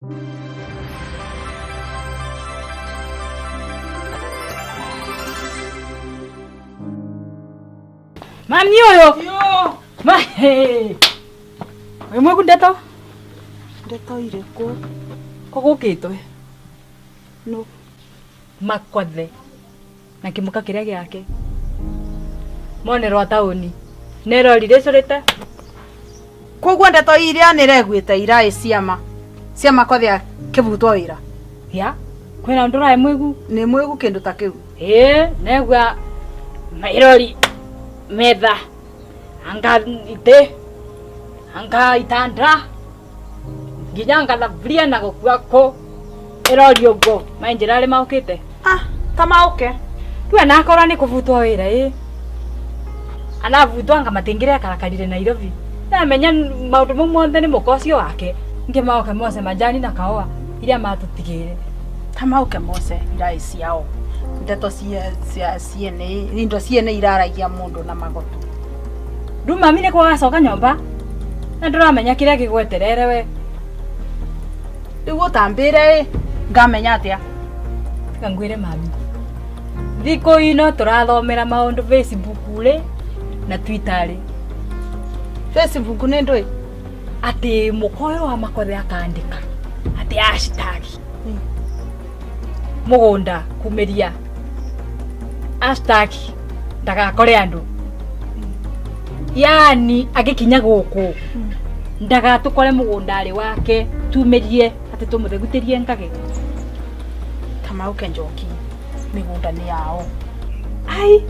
Mami ũyũ. Ma Wĩ mwaku ndeto? Ndeto irĩkũ? Kũgũkĩtwe. Nũ? Makothe. Na kĩmũka kĩrĩa gĩake. Monerwa taũni. Nerori rĩcũrĩte. Koguo ndeto iria nĩreguĩte iraĩ ciama cia Makothe akĩbutwo wĩra. Ya. Kwĩna ũndũ ũraĩ mwĩgu? Nĩ mwĩgu kĩndũ ta kĩu. Ĩĩ, negua mairori metha anga itĩ anga itanda nginya anga thaburia na gũkua kũ ĩrori ũguo mainjĩra arĩ maũkĩte. Ah, ta maũke. Rĩu anakorwo nĩ kũbutwo wĩra ĩ anabutwo anga matingĩrekarakarire Nairobi namenya maũndũ mau mothe nĩ mũka ũcio wake ngĩmaoke mose majani na kaũa iria matũtigĩire. Ta maũke mose iraĩ ciao ndeto cia ciene indo ciene iraragia mũndũ na magoto. Rĩu mami nĩ kwagacoka nyũmba na ndũramenya kĩrĩa gĩgweterere we. Rĩu ũtambĩre ĩ ngamenya atĩa? Tiga ngwĩre mami. Thikũ ino tũrathomera maũndũ Facebook rĩ na Twitter rĩ. Facebook nĩ ndũĩ? Atĩ mũka ũyũ wa Makothe akandĩka atĩ hashtag mũgũnda kumĩria hashtag ndagakore andũ yani agĩkinya gũkũ ndagatũkore mũgũnda arĩ wake tumĩrie atĩ tũmũthegutĩrie ngage. Kamau ke Njoki mĩgũnda nĩ yao. Ai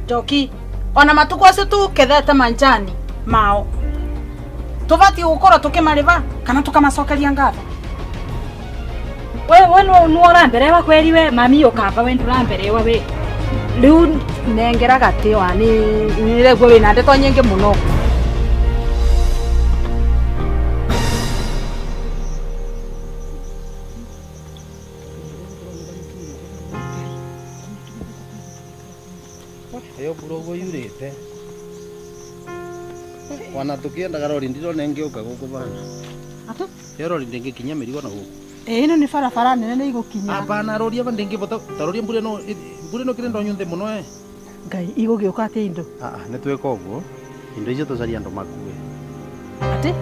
Njoki ona matukũ acio tukethete manjani mao tũbatiĩ gũkorwo tũkĩmarĩba kana tũkamacokeria ngatho. We we no no ũramberewa kweri we mami ũkamba we ndũramberewa we rĩu nengera gatĩ wa nĩ nĩreguo wĩna ndeto nyingĩ mũno. Ĩyo mbura ũguo yurĩte wana tũkĩendaga rori ndirona ĩngĩũka gũkũ bana. Atĩ? Ĩyo rori ndĩngĩkinya mĩrigo na gũkũ. Ĩ ĩno nĩ barabara nene nĩ igũkinya. Hapana rori aba ndĩngĩbota ta rori mbura ĩno mbura ĩno kĩrĩ ndonyu nthĩ mũno eh. Ngai igũgĩũka atĩ indo? Ah nĩ twĩka ũguo indo icio tũcarie andũ makue. Atĩ?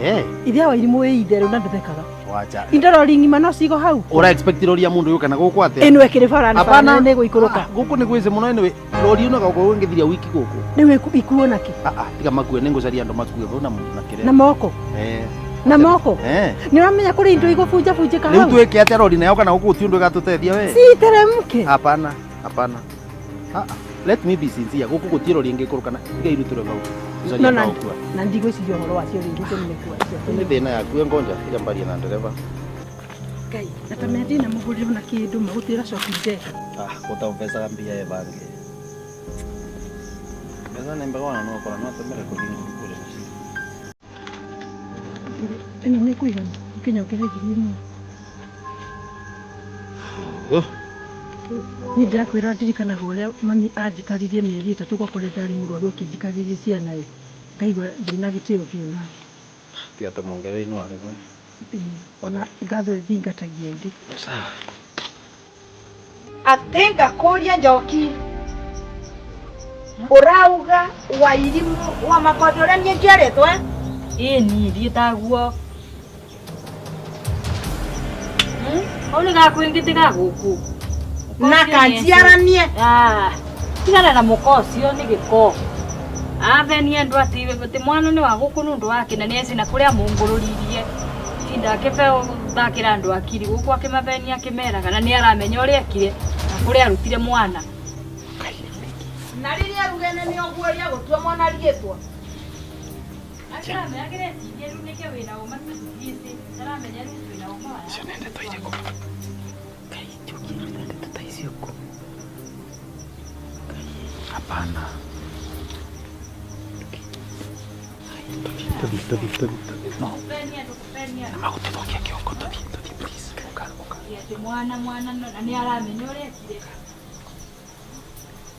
Eh. Ithe wa irimũ wĩ itherũ na ndũthekaga. Wacha. Indo rori ng'ima no cigo hau. Ura expect rori ya mundu yũke na gũkũ atĩa? Ĩno ĩkĩrĩ bara nĩ bara nene ĩgũikũrũka. Ah, gũkũ nĩ gwĩce mũno anyway. Rori ĩno gũkũ ĩngĩthiria wiki gũkũ. Rĩu ikuo na kĩ? Ah ah, tiga makue nĩ ngũcaria andũ makue vau na na kĩrĩa. Na moko. Eh. Na moko. Eh. Nĩ ũramenya kũrĩ indo igũbunjabunjĩka Rĩu hau. twĩke atĩa rori nayo kana gũkũ gũtirĩ ũndũ ĩgatũteithia we? Citeremke. Hapana, hapana. Ah, ah. Let me be sincere. Gũkũ gũtirĩ rori ĩngĩikũrũka na tiga irutĩrwe vau. Tũcarie No andũ na a gũkua. na ndigwĩciria ũhoro wacio rĩngĩ icio nĩ gũkua cio. Nĩ thĩna yaku we ngonja tiga mbarie na ndereba. Ngai, na ta menya ndina mũgũrĩre ona kĩndũ ma gũtĩra coki njega. Ah, gũtambecaga mbia ye bange. Mbeca nĩ mbega ona no ũkora no atũmĩre kũthiĩ nguru kũrĩa nacio. Ĩno nĩ ĩkũigana ũkĩnyongere 1000. Oh. Niĩ ndĩrakwĩra ndirikanaga ũrĩa mami anjikaririe mĩeri 3 gwakwa rĩrĩa ndarĩ mũrwaru akĩnjikarĩria ciana ĩ, ngaigua ndĩna gĩtĩo biũ nake. Tiga tũmuongerere inua rĩmwe. Ona ngatho ithingatagia ĩndĩ. Sawa. Atĩ ngakũria Njoki ũrauga Wairimũ wa Makonde ũrĩa niĩ njiarĩtwo eh? Ĩĩ niĩ thiĩtaguo. Kau nĩ gakwĩngĩ ti ga gũkũ. Na kanjiaranie. Ah, tigana na mũka ũcio nĩ gĩko. Athenie andũ atĩ atĩ mwana nĩ wa gũkũ nĩ ũndũ wake na nĩecĩ na kũrĩa amũngũrũririe. Tinda akĩbe thakĩra andũ akiri gũkũ akĩmathenia akĩmeraga na nĩ aramenya ũrĩa ekire na kũrĩa arutire mwana. Na rĩrĩa rugene nĩ ũguo rĩa gũtua mwana rĩtwa. Icio nĩ ndeto irĩkũ? Ngai Njoki aruta ndeto ta icio kũ? Hapana. Tũthiĩ, tũthiĩ, tũthiĩ, tũthiĩ. No. Nĩ magũtũthũkia kĩongo, tũthiĩ, tũthiĩ please. Ũka, ũka. Atĩ mwana mwana na nĩ aramenya ũrĩa ekire.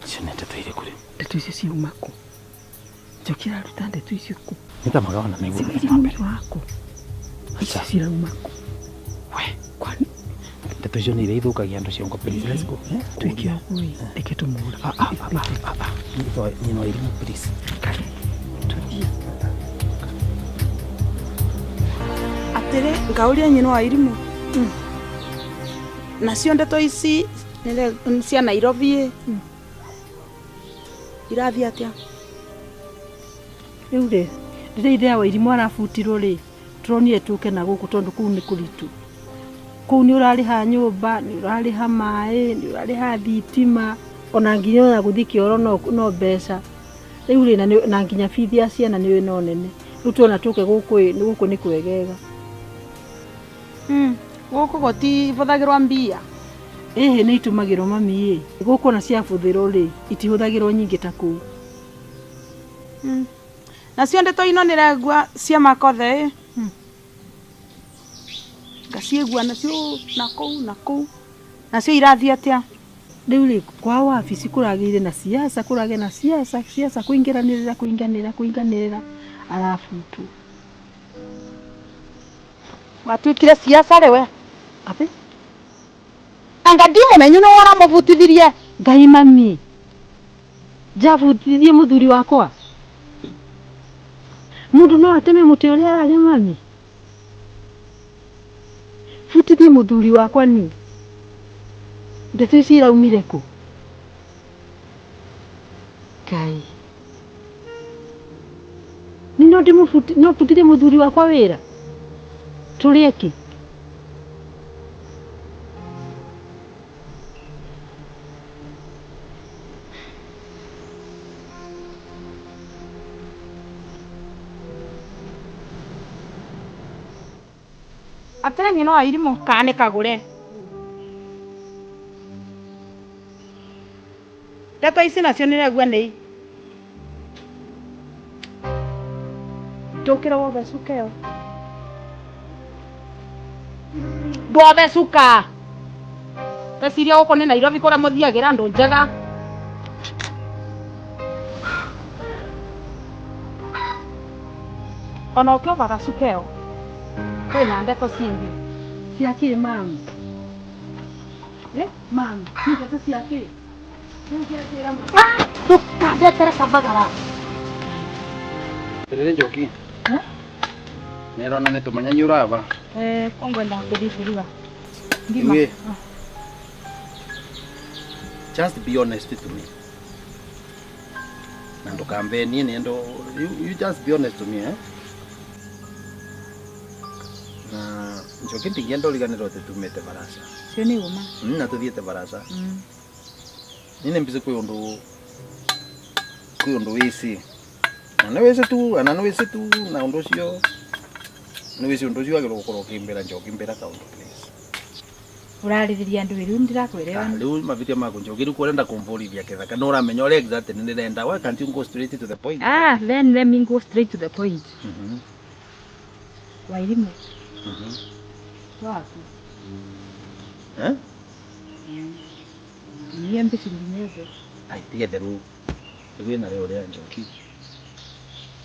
Icio nĩ ndeto irĩkũ rĩu? Ndeto icio ciauma kũ? Njoki araruta ndeto icio kũ? Nĩ ta magana nĩguo. Ciĩ waku. Icio cirauma kũ? We. Kwani Ndeto icio nĩ iria ithũkagia andũ ciongo please let's go. Eh? Twĩke ũguo ĩ, reke tũmũre. Ah ah ah ah ah. Nyina wa irimũ please. Tũthiĩ. Atĩrĩ ngauria nyina wa irimũ nacio ndeto ici cia Nairobi ĩ irathiĩ atĩa? Rĩu rĩ, rĩrĩa ithe wa irimũ arabutirwo rĩ, tũronire tũke na gũkũ tondũ kũu nĩ kũritũ. Kũu nĩ ũrarĩha nyũmba, nĩ ũrarĩha maĩ, nĩ ũrarĩha thitima, ona nginya ona gũthiĩ kĩoro no mbeca. Rĩu rĩ, na nginya bithi ya ciana nĩ no nene. Rĩu tuona tũke gũkũ ĩ, gũkũ nĩ kwegega. Gũkũ gũtibũthagĩrwo mbia. Ĩhĩ nĩ itũmagĩrwo mami ĩ. Gũkũ ona ciabũthĩrwo rĩ, itihũthagĩrwo nyingĩ ta kũu. Nacio ndeto ino nĩregua cia makothe ĩ. Ngaciĩgua nacio na kũu na kũu. Nacio irathiĩ atĩa? Rĩu rĩ, kwa wabici kũragĩire na siasa, kũragĩa na siasa, siasa kũingĩranĩrĩra, kũinganĩrĩra, kũinganĩrĩra, arabutwo. Watuĩkire siasa rĩ we? Atĩ? Anga ndimũmenyu nĩwe ũramũbutithirie. Ngai mami, njabutithirie mũthuri wakwa? Mũndũ no ateme mũtĩ ũrĩa ararĩa mami? Butithie mũthuri wakwa ni? Ndeto ici iraumire kũ? Ngai. Ni no ndĩmũbuti, no butithie mũthuri wakwa wĩra? Tũrĩe kĩ? Atĩrĩ nyina wa irimũ kana nĩ kagũre. Ndeto ici nacio nĩregua nĩ ndũkĩre wothe cuka ĩyo. Ndwothe cuka. Ndeciria gũkũ nĩ Nairobi kũrĩa mũthiagĩra andũ njega. Ona ũkĩovaga cuka ĩyo kwĩna ndeto cingĩ. Cia kĩ mami? Eh, mami, nĩ ndeto cia kĩ? Ndũkandetere kabagara. Rĩrĩ Njoki. Nĩrona nĩ tũmanya ũrava. Eh, kongwenda kũthiĩ kũruga. Ngima. Iwe. Just be honest to me. Na ndũkambenie nĩ ndo you just be honest to me eh? Na Njoki ndingĩenda ũriganĩrwo atĩ tumĩte barasa. Cio nĩ ũma. Na tũthiĩte barasa. Niĩ nĩ mbici kwĩ ũndũ wĩci. Na nĩ wĩci tu, na nĩ wĩci tu, na ũndũ ũcio nĩ wĩci ũndũ ũcio wagĩrĩirwo gũkorwo ũkĩmbĩra Njoki mbĩra kaũndũ please. Ũrarĩrĩria andũ rĩu ndirakwĩrewa. Rĩu mavĩtia maku Njoki rĩu ũrenda kũmbũrithia kĩthaka nĩ ũramenya ũrĩa exactly nĩ ndĩrenda. Why can't you go straight to the point? Ah, then let me go straight to the point. Wairimũ. Waku. Eh? Niĩ mbici nginyete. Ai tiga theru. Rĩu ĩna rĩu ũrĩa Njoki.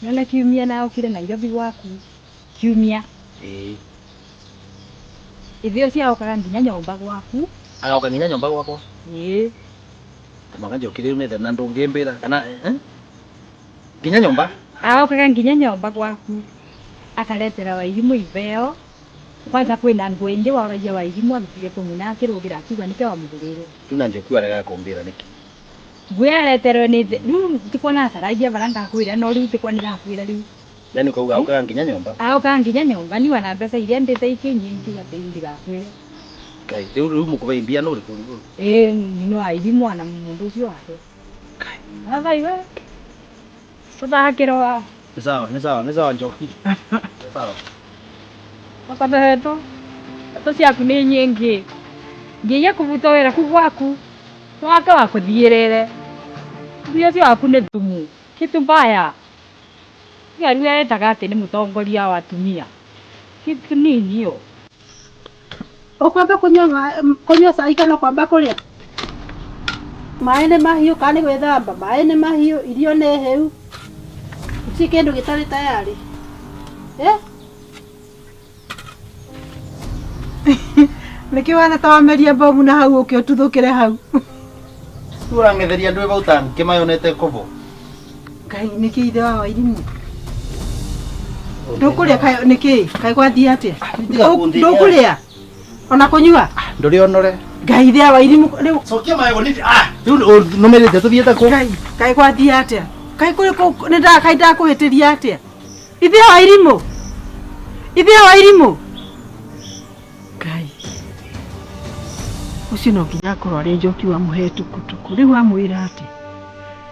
Nona kiumia na okire Nairobi gwaku. Kiumia. Ĩĩ. Ithe ũcio agokaga nginya nyũmba gwaku. Agoka nginya nyũmba gwakwa. Ĩĩ. Maka Njoki rĩu nĩ na ndũngĩmbĩra kana eh? Nginya nyũmba? Agokaga nginya nyũmba gwaku. Akaretera Wairimũ ibeo. Kwanza kwĩna nguo ĩngĩ woragia Wairimũ agĩtige kũmuna akĩrũgĩra akiuga nĩkĩo wamũgũrĩire. Rĩu na Njoki aregaga kũmbĩra nĩkĩ? Nguo areterwo nĩ ithe. Rĩu tikwa acaragia bara ngakwĩra no rĩu tikwa nĩrakwĩra rĩu. Yani ukauga agokaga nginya nyũmba? Agokaga nginya nyũmba niwa na mbeca iria ndĩte ikĩ nyingĩ atĩ ndigakwĩre. Ngai, rĩu rĩu mũkũbe mbia nũ ũrĩkũ? Ĩĩ nyina wa irimũ na mũndũ ũcio wake. Sasa iwe tũthakĩrwo Nĩ sawa, nĩ sawa, nĩ sawa Njoki. Nĩ sawa. Ũkathehetwo. Ndeto ciaku nĩ nyingĩ. Nginya kũbutwo wĩra kuu gwaku. Wake wa kũthiĩrĩre. Mũthuri ũcio waku nĩ thumu. Kitu mbaya. Tiga rĩu etaga atĩ nĩ mũtongoria wa atumia. Kitu nini hiyo. Ũkwamba kũnyua cai kana kwamba kũrĩa? Maĩ nĩ mahiũ kana nĩ gwĩthamba? Maĩ nĩ mahiũ, irio nĩ hĩu. Si kindu gitari tayari. Eh? Niki wana ta wameria bomu na hau uki ututhukire hau. Urangetheria ndwi bau ta nkimayonete kobo. Ngai niki ithe wa Wairimu. Ndukuria kayo niki kai gwathie atia? Ndukuria. Ona kunyua? Nduri onore. Ngai ithe wa Wairimu riu cokia maego ni ah riu numirite tuthiete ku. Ngai kai gwathie atia? Kai kuri ku ni nda kai ndakuhitiria atia? Ithe wa Wairimu. Ithe wa Wairimu. Ngai. Ucio no nginya akorwo arĩ Njoki wamũhe tukutuku rĩu amwĩra atĩ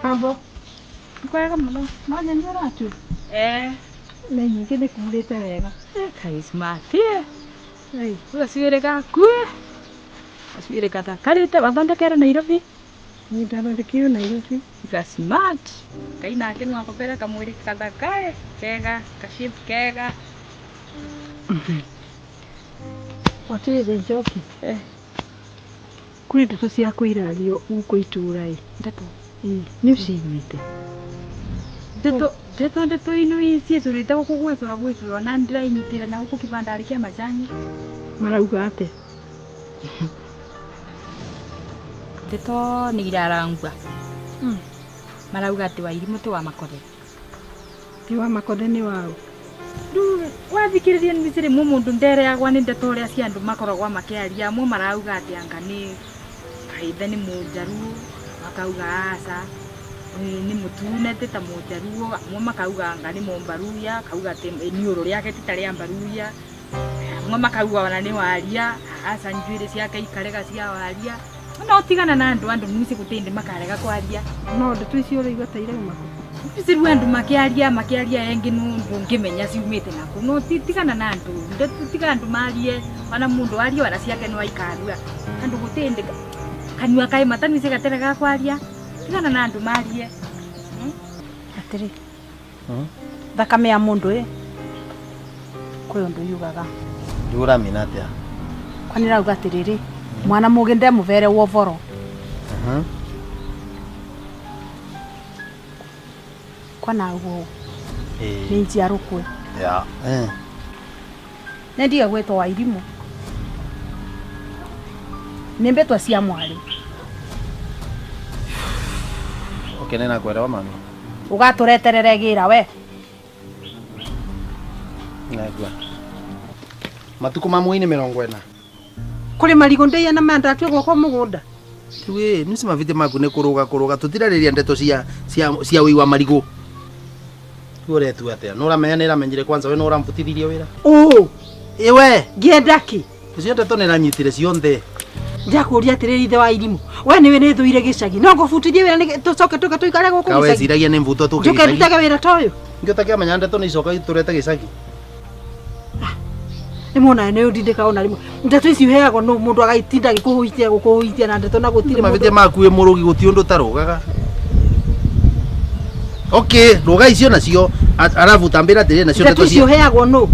Mambo Kwega mũno. No nyeni ũratua? Eh. Nĩ nyingĩ nĩ kurĩte wega. Kai smart. Ai, gacwĩrĩ gaku. Gacwĩrĩ gathakarĩte wathondekere Nairobi. Nĩ ndathondekeirwo Nairobi. Ga smart. Ngai nake no akũbere kamwĩrĩ gathakae kega, ka shape kega. Watĩrĩrĩ Njoki. Eh. Kũrĩ ndeto cia kwĩrario gũkũ itũra ĩ. Ndeto. Ĩ, nĩ ũciiguĩte? Ndeto ndeto ndeto ino ciecũrĩte gũkũ gwecũra gwecũra na ndĩrainyitĩra na gũkũ kĩbandarĩ kĩa majani. Marauga atĩa? Ndeto nĩ irarangua. Marauga atĩ Wairimu ti wa Makothe. Ti wa Makothe nĩ waũ? Rĩu wathikĩrĩria nĩ rĩmwe mũndũ ndereagwa nĩ ndeto ũrĩa cia andũ makoragwo makĩaria. Amwe marauga atĩ anga nĩ kaithe nĩ mũnjaruo, makauga aca nĩ mũtune ti ta mũnjaruo. Amwe makauga anga nĩ mũmbaruya, akauga atĩ iniũrũ rĩake ti ta rĩa mbaruya. Amwe makauga ona nĩ waria, aca njuĩrĩ ciake ikarega cia waria. No tigana na andũ andũ nĩci gũtĩndĩ makarega kwaria. No ndeto icio ũraigua ta irauma kũ? Ciru andũ makĩaria makĩaria engĩ ndũngĩmenya ciumĩte nakũ. No tigana na andũ, ndeto tiga andũ marie, ona mũndũ arie ona ciake no aikarua. Andũ gũtĩndĩ kanyua kaĩ mata nĩci gaterega kwaria. Tigana na andũ marie. Atĩrĩ. Thakame ya mũndũ ĩ kwĩ ũndũ yugaga. Rĩu ũramina atĩa? Kwani rauga atĩrĩrĩ, mwana mũgĩ ndemũbere wa ũboro. Kwana ũguo nĩ njiarũkwe. Ya. Nĩ ndige gwĩtwo Wairimu. Nĩ mbĩtwa cia mwarĩ. Okay, nĩ nakwĩra mami. Ũgatũreterere gĩra we. Naigua. Matukũ ma mwei nĩ 40. Kũrĩ marigũ ndĩia na maya ndatue gwakwa mũgũnda. Rĩu ĩ, nĩci mabĩtĩ maku nĩ kũrũga kũrũga tũtirarĩria ndeto cia cia cia ũi wa marigũ. Rĩu ũretua atĩa? Nĩ ũramenya nĩ ĩramenyire kwanza we nĩ ũrambutithirie wĩra? Ũũ. Ĩ we. Ngĩenda kĩ? Icio ndeto nĩ ĩranyitire cionthe. Ndakũria atĩrĩrĩ ithe wa Irimu. We nĩwe nĩ thũire gĩcagi. No ngũbutithie wĩra nĩ tũcoke tũke tũikare gũkũ Kawe gĩcagi. ciragia nĩ mbuto tũke Njũke gĩcagi. ndutage wĩra ta ũyũ. Nĩkĩo ũtakĩamenya ndeto nĩ icoka itũrete gĩcagi. Nĩ muona nĩ ũndindĩka ona rĩmwe. Ndeto ici ũheagwo nũ mũndũ agaitinda agĩkũhũitia gũkũhũitia na ndeto na gũtirĩ mũndũ. Mabĩtĩ maku wĩ mũrũgi gũtirĩ ũndũ ũtarũgaga. Okay, rũga icio nacio arabu tambĩra atĩrĩrĩ nacio Ndeto ndeto ici cia ũheagwo nũ?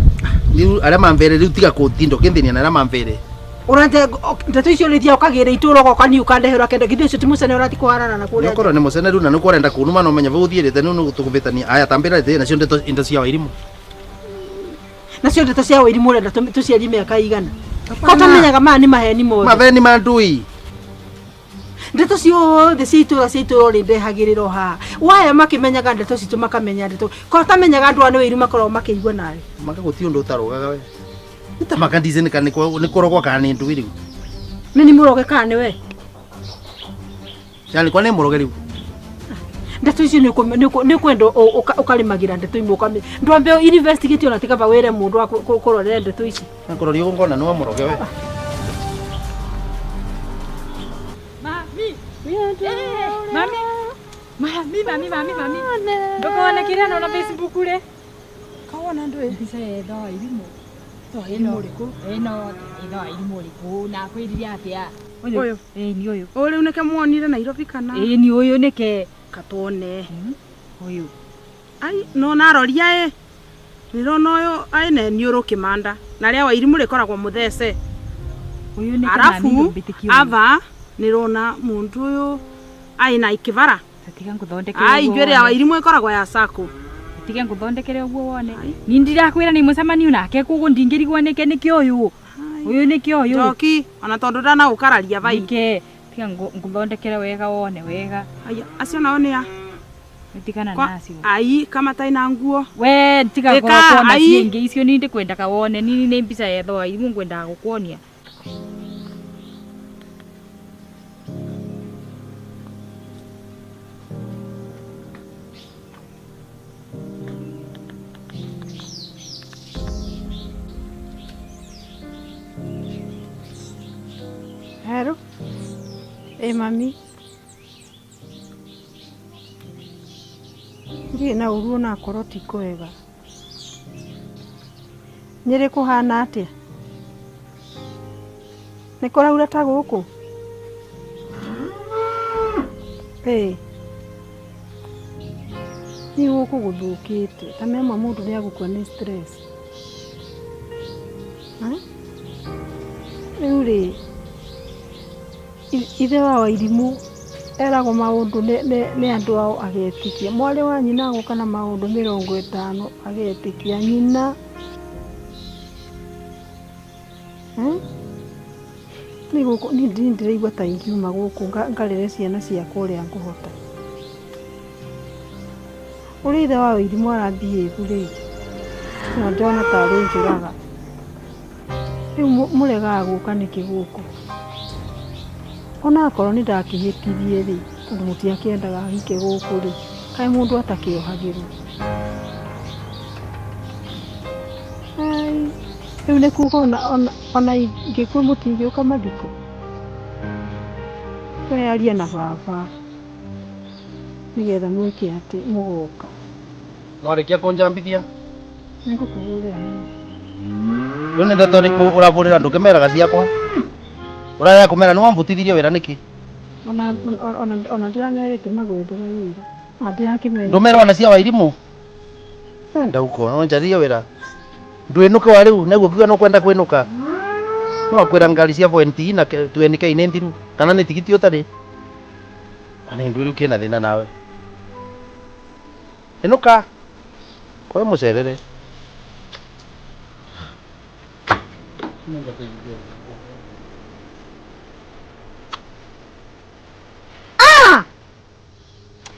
Rĩu arĩa mamvere rĩu tiga kũtinda ũkĩnthĩnia na arĩa mamvere. Ũrate ndeto icio ũrĩthiaga ũkagĩra itũra ũgoka niĩ ũkandehera kĩndũ githĩ ũcio ti mũcene ũrathiĩ kũharana na kũrĩa. Nĩũkorwo nĩ mũcene rĩu na nĩkuo ũrenda kũnuma no ũmenye vau ũthiĩrĩte nĩu nĩgũtũkũbĩtania. Aya tambĩra atĩrĩrĩ nacio ndeto indo cia Wairimu. Nacio ndeto cia Wairimu ũrenda tũciarie mĩaka igana. Ko tũmenyaga maya nĩ maheni mothe. Maheni ma ndui. Ndeto ciothe cia itũra cia itũra ũrĩndehagĩrĩra o haha. Waya makĩmenyaga ndeto citũ makamenya ndeto. Ko tamenyaga andũ aya nĩ Wairimu makoragwo makĩigua nawe. Maka gũtirĩ ũndũ ũtarũgaga we. Nĩ ta maka ndici nĩ kũrogwo kana nĩ ndui rĩu. Nĩ nĩ mũroge kana nĩ we? Yani kwa nĩ mũroge rĩu. Ndeto icio nĩ ũkwenda ũkarĩmagĩra ndeto imwe ũkamenya. Ndwambe investigate ona ti kaba wĩre mũndũ wa kũrorera ndeto ici. Nakũroria ũguo ngona nĩwe mũroge we. Mami. Mami. Mami, mami, mami, mami. Ndũkone kĩrĩa nona Facebook rĩ. Kawona ndũĩ? Mbica ya ithe wa Irimũ. Irimũ rĩkũ? Ĩno ithe wa Irimũ rĩkũ na akwĩrire atĩa? Ũyũ. Ĩĩ nĩ ũyũ. Ũyũ rĩu nĩke muonire Nairobi kana? Ĩĩ nĩ ũyũ nĩke. Katwone. Ũyũ. Ai, no naroria ĩ. Nĩrona ũyũ aĩ na iniũrũ kĩmanda. Na rĩa Wairimu rĩkoragwo mũthece. Ũyũ nĩke Arabu mami ndũmbĩtĩkio. ava nĩrona mũndũ ũyũ aĩ na ikĩbara. Tiga ngũthondekere. Ai njuĩrĩ ya Wairimu ĩkoragwo ya sako. Tige nguthondekere uguo wone. Ni ndirakwira ni mucemanio nake koguo ndingirigwo nike niki uyu. Uyu niki uyu. Njoki ona tondu ndanagukararia vai. Nike tiga nguthondekere wega wone wega. Aya acio nao ni a tigana nacio. Ai kama tai na nguo. We tiga kuona ciingi icio ni ndikwendaga wone ni ni mbica yethoa imu ngwendaga gukuonia. Hello. Eh mami. Ndirĩ na ũru onakorwo ti kwega. Nyĩrĩ kũhana atĩa? Nĩ kũraura ta gũkũ? Ĩĩ. Nĩ gũkũ gũthũkĩte. Ta memwa mũndũ nĩ agũkua nĩ stress. Rĩu rĩ, ithe wa Wairimũ eragwo maũndũ nĩ andũ ao agetĩkia. Mwarĩ wa nyina agoka na maũndũ 50 agetĩkia nyina. Nĩ gũkũ niĩ ndĩraigua ta ingiuma gũkũ ngarere ciana ciakwa ũrĩa ngũhota. Ũrĩa ithe wa Wairimũ arambihĩvu rĩ, no ndĩrona tarĩ njũraga. Rĩu mũregaga gũka nĩkĩ gũkũ? Onakorwo nĩ ndakĩhĩtirie rĩ, tondũ mũtiakĩendaga hike gũkũ rĩ, kaĩ mũndũ atakĩohagĩrwo? Ai, rĩu nĩ kuga ona ingĩkua mũtingĩũka mathiko? We aria na baba nĩgetha mwĩke atĩ mũgoka. Nwarĩkia kũnjambithia? Nĩngũkũhũrĩra. Rĩu nĩ ndeto ĩrĩkũ ũrabũrĩra ndũkĩmeraga ciakwa? Ũrarega kũmera nĩ wambutithirie wĩra nĩkĩ? Ona ndĩramerĩte magwethere wĩra. Na ndĩrakĩmera. Ndũmere ona cia Wairimũ? Enda uko, no njarĩrie wĩra. Ndwĩnũke wa rĩu nĩguo kiuga no kwenda kwĩnũka. No akwĩra ngari cia 4NT na 2NK nĩ thiru kana nĩ tigiti ũtarĩ. Na nĩ ndwĩ rĩu kĩna thĩna nawe. Ĩnũka. Koe mũcerere.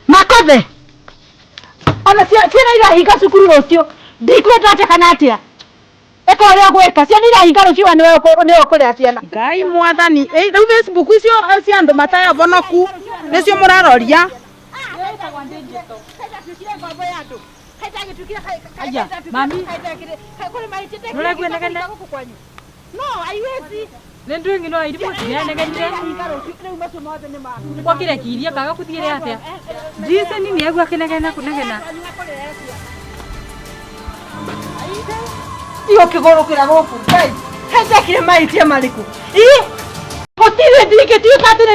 Makothe. Ona ciana irahinga cukuru rũciũ. Ndikwenda atĩa kana atĩa. Eka ũrĩa ũgwĩka. Ciana irahinga rũciũ nĩwe ũkũrera ciana. Ngai mwathani. Rĩu Facebook icio cia andũ matayavonoku nĩcio mũraroria. Aya, mami. Nũraigua inegene? Nĩ ndwĩ ng'ino Wairimũ nĩanegenire. Kwakĩrekirie kaga kũthiĩre atĩa? Jason nĩ aigua akĩnegena kũnegena. Tiga ũkĩgũrũkĩra gũkũ. Ngai, kaĩ ndekire mahĩtia marĩkũ? Ĩ, gũtirĩ ndingĩtuĩka atĩ nĩ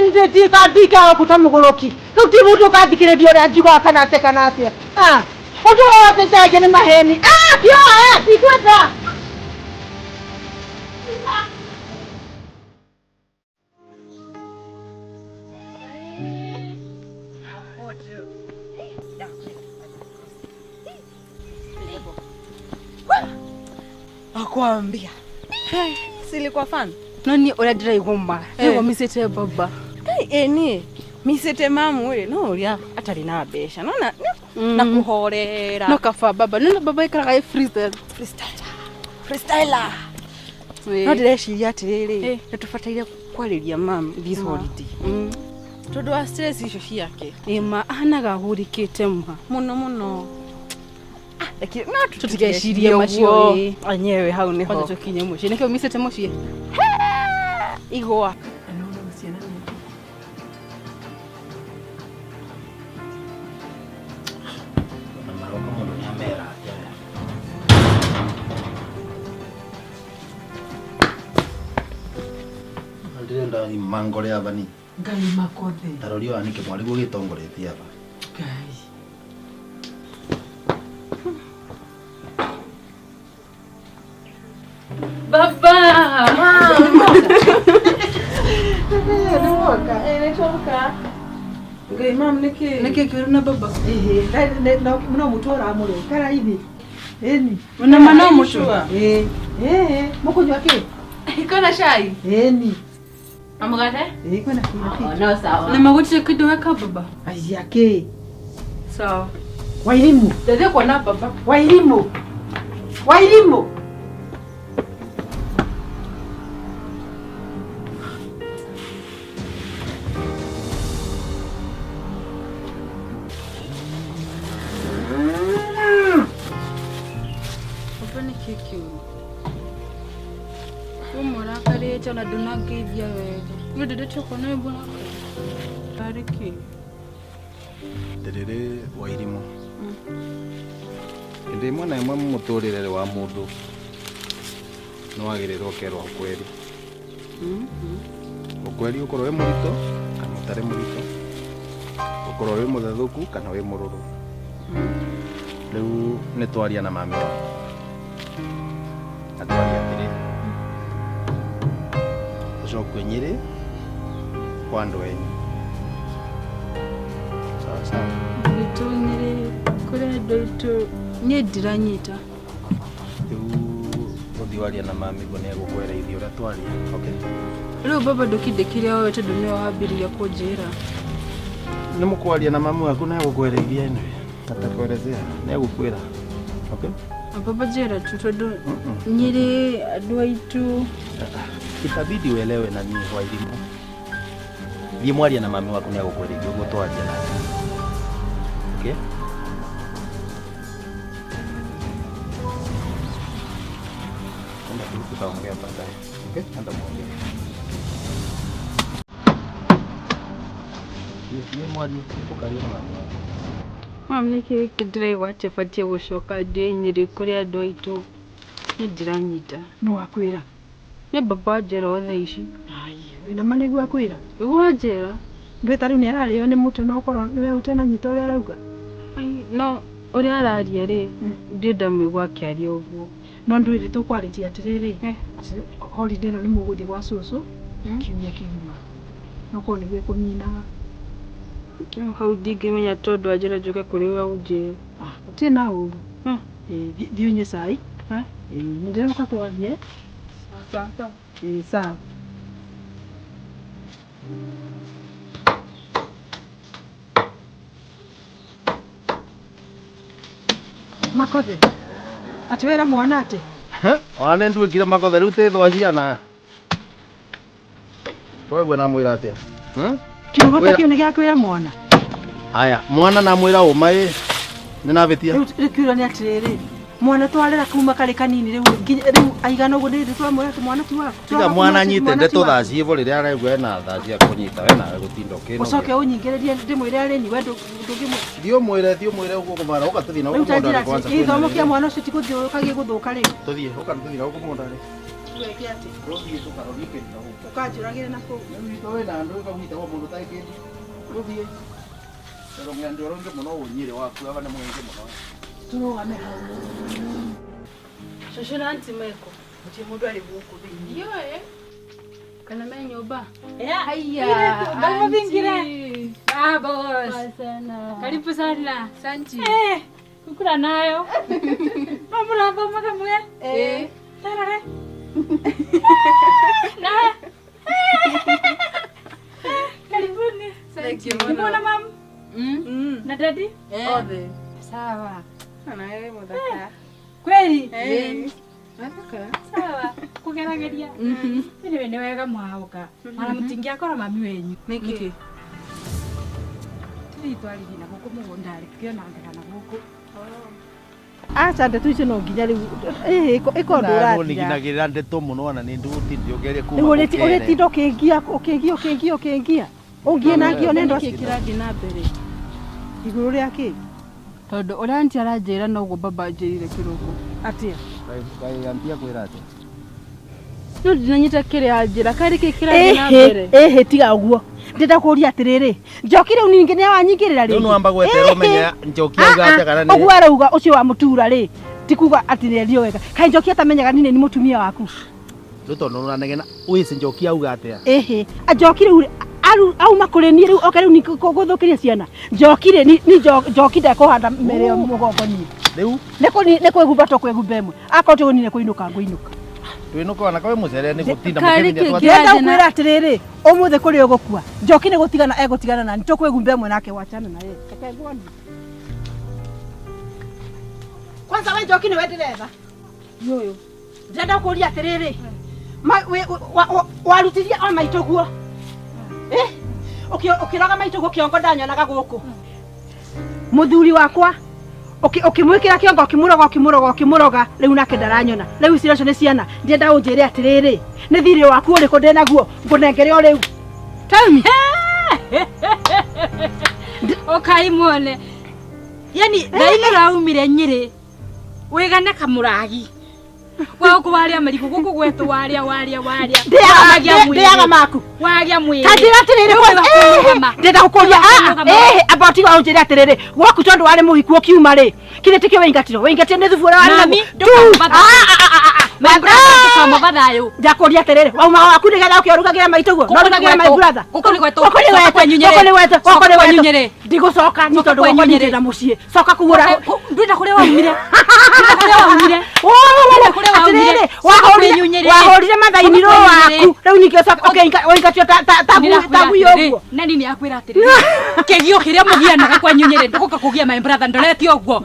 ndikaga gũkũ ta mũgũrũki. Rĩu ti mũndũ ũkathikĩrĩria ũrĩa njugaga kana atĩa kana atĩa. Ũndũ wothe njagia nĩ maheni. Tioa, ndikwenda. Akwambia. Silikuwa fan. No ni uria ndiraigua ma. Niguo micite baba. Kai eni. Micite mamu we no uria atari na mbeca. Nona na kuhorera. No kaba baba. Nona baba ikaraga e freestyle. Freestyler. Freestyler. No ndireciria atiriri nĩ tũbataire kwarĩria mam this holiday. Tondũ wa stress icio ciake. Ĩma ahanaga ahũrĩkĩte ma. Mũno mũno. Lakini no tutigecirie macio anyewe hau niho. Kwanza tukinye muciĩ. Nĩkĩo micite mũciĩ. Igwa. Na maroka mũndũ nĩ amera atĩa. Ndĩrenda mangore aba ni. Ngai makothe. Tarori wa nĩkĩ mwarĩ guo gĩtongoretie aba. Ngai. Baba. Nĩwoka. Nĩtwoka. Ngai mam nĩkĩ? Nĩkĩ kĩũru na baba? Ĩhĩ, no mũtu ũramũrĩa ikara ithi. Ĩni. Na ma no mũtu? Ĩĩ. Ĩĩ, mũkũnyua kĩ? Kwĩna cai? Ĩni. Na mũgate? Ĩĩ, kwĩna kĩ na kĩ? No sawa. Na magũtirĩ kĩndũ weka baba? Aya kĩ? Sawa. Wairimu. Ndathiĩ kuona baba. Wairimu. Wairimu. Baba nĩkĩ kĩũru? Wĩ mũrakarĩte ona ndũnangeithia wega. Niĩ ndĩrĩte kuona wĩ mũrakaru. Tarĩ kĩ? Ndĩrĩrĩ Wairimũ. Hĩndĩ ĩmwe na ĩmwe mũtũrĩre wa mũndũ nĩ wagĩrĩirwo ũkerwo ũkweri. Ũkweri ũkorwo wĩ mũritũ kana ũtarĩ mũritũ, ũkorwo wĩ mũthethũku kana wĩ mũrũrũ. Rĩu nĩ twaria na mami waku na twaria atĩrĩ, ũcokio Nyĩrĩ kwa andũ enyu. Sawa sawa. Gwitũ Nyĩrĩ kũrĩ andũ aitũ niĩ ndiranyita. Rĩu ũthiĩ warie na mami guo nĩ egũkwereithia ũrĩa twaria. Okay? Rĩu baba ndũkindĩkire oe tondũ nĩwe wambĩrĩria kũnjĩra. Nĩ mũkwaria na mami waku na egũkwereithia anyway. Atakuelezea. Nĩ egũkwĩra. Okay? Baba njĩra tu tondũ Nyĩrĩ andũ aitũ. Itabidi uelewe na niĩ Wairimũ. Thiĩ mwarie na mami waku nĩ egũkwereithia ũguo twaria nake. Okay? Enda tu tutaongea baadaye. Okay? Enda muongee. Thiĩ mwarie, ũkarie na mami waku. Mam nĩkĩ gĩkĩ ndĩraigua atĩ batiĩ gũcoka ndĩ Nyĩrĩ kũrĩ andũ aitũ. Niĩ ndiranyita. Nũ wakwĩra? Nĩ baba wanjĩra o thaa ici. Ai, wĩna ma nĩguo akwĩra? Nĩguo wanjĩra. Ndũĩ ta rĩu nĩ ararĩo nĩ mũtwe no ũkorwo nĩwe ũtenanyita ũrĩa arauga. Ai, no ũrĩa araria rĩ, ndirĩ ndamũigua akĩaria ũguo. No ndũĩ rĩ tũkwarĩtie atĩrĩrĩ, holiday ĩno nĩ mũgũthiĩ gwa cũcũ kiumia kĩgima. No korwo nĩguo ĩkũninaga. Rĩu hau ndingĩmenya tondũ anjĩra njũke kũrĩ we ũnjĩre. Gũtirĩ na ũru. Ĩĩ, thiĩ ũnyue cai. Ĩĩ, nĩ ndĩroka twarie. Ĩĩ, sawa. Makothe. Atĩ wera mwana atĩ? Ona nĩ nduĩkire makothe rĩu tĩ thwa ciana. Twaigua namwĩra atĩa? Kiugo ta kĩu nĩ gĩa kwĩra mwana. Haya, mwana namwĩra ũma ĩ. Nĩ nabĩtia. Rĩu kĩũria nĩ atĩrĩrĩ, mwana twarera kuma karĩ kanini rĩu nginya rĩu aigana ũguo nĩ twamwĩra atĩ mwana ti waku. Tiga mwana anyite ndeto thaa ciĩvo rĩrĩa araigua ena thaa cia kũnyita we nawe gũtinda ũkĩnogia. Ũcoke ũnyingĩrĩrie ndĩmwĩre arĩ ni we ndũngĩmwĩra. Thiĩ ũmwĩre, thiĩ ũmwĩre ũguo kũmara ũka tũthiĩ na Rĩu gũkũ ta mũgũnda njĩra kwanza. atĩ gĩthomo kĩa mwana ũcio ti gũthiũrũrũka gĩgũthũka rĩu. Tũthiĩ, ũka tũthiĩ na gũkũ mũgũnda-rĩ. Weke atĩ? Tũthiĩ tũkarorie kĩndũ na gũkũ. Ũkanjũragĩre na kũu. Rĩu witũ wĩna andũ ũkagwitagwo mũndũ ũtarĩ kĩndũ. Tũthiĩ. Rũng'endo rũingĩ mũno ũnyĩrĩ waku aba nĩ mũingĩ mũno. Tũrũgame hau. Cũcũ na aunty meko. Gũtirĩ mũndũ arĩ gũkũ thĩinĩ. Ndiũĩ. Kana me nyũmba? Haya. Karibu vingine. Ah, boss. Karibu sana. Asante. Eh, kukula nayo. Mambo na kamwe. Eh. Tarare. Na. Karibuni. Thank you. Mbona mam? Na daddy? Othe. Sawa. Na wewe mũthaka. Kweli? Eh. Mũthaka. Sawa. Kugerageria. Anyway, nĩ wega mwaũka. Ona mũtingĩakora mami wenyu. Nĩkĩ? Tũthiĩ twarĩrie na gũkũ mũgũnda rĩ, tũkĩonangaga na gũkũ. Aca ndeto icio no nginya rĩu ĩhĩ ĩkorwo ndũrathira. Nĩginagĩrĩra ndeto mũno ona nĩ ndũgũtinda ũngĩaria kuma Rĩu gũkere. ũrĩtinda ũkĩngia ũkĩngia ũkĩngia ũkĩngia. Ũngie na ngio nĩ ndwa Nĩkĩ kĩrathiĩ na mbere? Igũrũ rĩa kĩ? Tondũ ũrĩa aunty aranjĩra noguo baba anjĩrire kĩroko. Atĩa? Kaĩ aunty akwĩra atĩa? No ndinanyita kĩrĩa anjĩra. Karĩ kĩ kĩrathiĩ na mbere? Ĩhĩ tiga ũguo. Ndĩrenda kũũria atĩrĩrĩ, Njoki rĩu ningĩ nĩ awanyingĩrĩra rĩngĩ? Rĩu nĩwamba gweterera ũmenye Njoki auga atĩa kana nĩ Ũguo arauga ũcio wa mũtura rĩ, ti kuga atĩ nĩ wega. Kaĩ Njoki atamenyaga niĩ nĩ mũtumia waku? Rĩu tondũ nĩũranegena wĩci Njoki auga atĩa? Ĩhĩ, Njoki rĩu Auma kuri ni riu oke riu ni guthukiria ciana. Njoki ri ni njoki ndekuhanda mere mugongo ni. Riu ni kwigumba to kwigumba imwe. Akorwo ti ni kuinuka ngũinũka. Twinuka ona kawe mucere ni gutinda Karĩ mukĩmenya kĩ- Ndĩrenda gũkwĩra atĩrĩrĩ, ũmũthĩ kũrĩ ũgũkua. Njoki nĩ gũtigana egũtigana na nĩ tũkwĩgumba ĩmwe nake wachana na yeye. Reke nguonie. Kwanza we Njoki nĩwe ndĩretha. Nũyũ. Ndĩrenda gũkũria atĩrĩrĩ, warutirie o maitũ guo. Eh? Ũkĩroga maitũ guo kĩongo ndanyonaga gũkũ. Mũthuri wakwa ũkĩmwĩkĩra kĩongo ũkĩmũroga ũkĩmũroga ũkĩmũroga rĩu nake ndaranyona. Rĩu ici nacio nĩ ciana. Ndĩrenda ũnjĩre atĩrĩrĩ, nĩ thirĩ waku ũrĩkũ ndĩnaguo ngũnengere o rĩu. Tell me. Okai muone. Yani thaa iraumire Nyĩrĩ wĩgane kamũragi. Gwaku waria marigũ gũkũ gwetũ waria waria waria. Ndĩaga maku. Wagia mwĩrĩ. Ta njĩra atĩrĩrĩ kwanza. Ndĩrenda gũkũria amba ũtiga ũnjĩre atĩrĩrĩ, gwaku tondũ warĩ mũhiku ũkiuma rĩ, kĩrĩ tikĩo wĩingatirwo? Wĩingatire nĩ thubu ũrĩa warĩ Mami, naguo. ndũkamũbatha thayũ. Ndakũria atĩrĩrĩ, wauma waku nĩgetha ũke ũrugagĩre maitũ guo? No ũrugagĩre my brother. Gũkũ nĩ gwetũ. Gũkũ nĩ Coka gwetũ. kwanyu Nyĩrĩ. Gũkũ nĩ gwetũ. Coka Gũkũ nĩ kwanyu gwetũ. Nyĩrĩ. Ndigũcoka nĩ Coka tondũ kwanyu gwakwa Nyĩrĩ. ndirĩ na mũciĩ. Coka kũgũra. Ndwenda kũrĩa waumire. Ndwenda kũrĩa waumire. Ndwenda kũrĩa waumire. Atĩrĩrĩ, Coka kwanyu Nyĩrĩ. wahũrire mathainirwo Coka kwanyu Nyĩrĩ. waku. Rĩu ningĩ ũcoka ũingatio ta ngui ũguo. Nani nĩ akwĩra atĩrĩrĩ, kĩgio kĩrĩa mũgianaga kwanyu Nyĩrĩ ndũgũka kũgia my brother ndorete ũguo.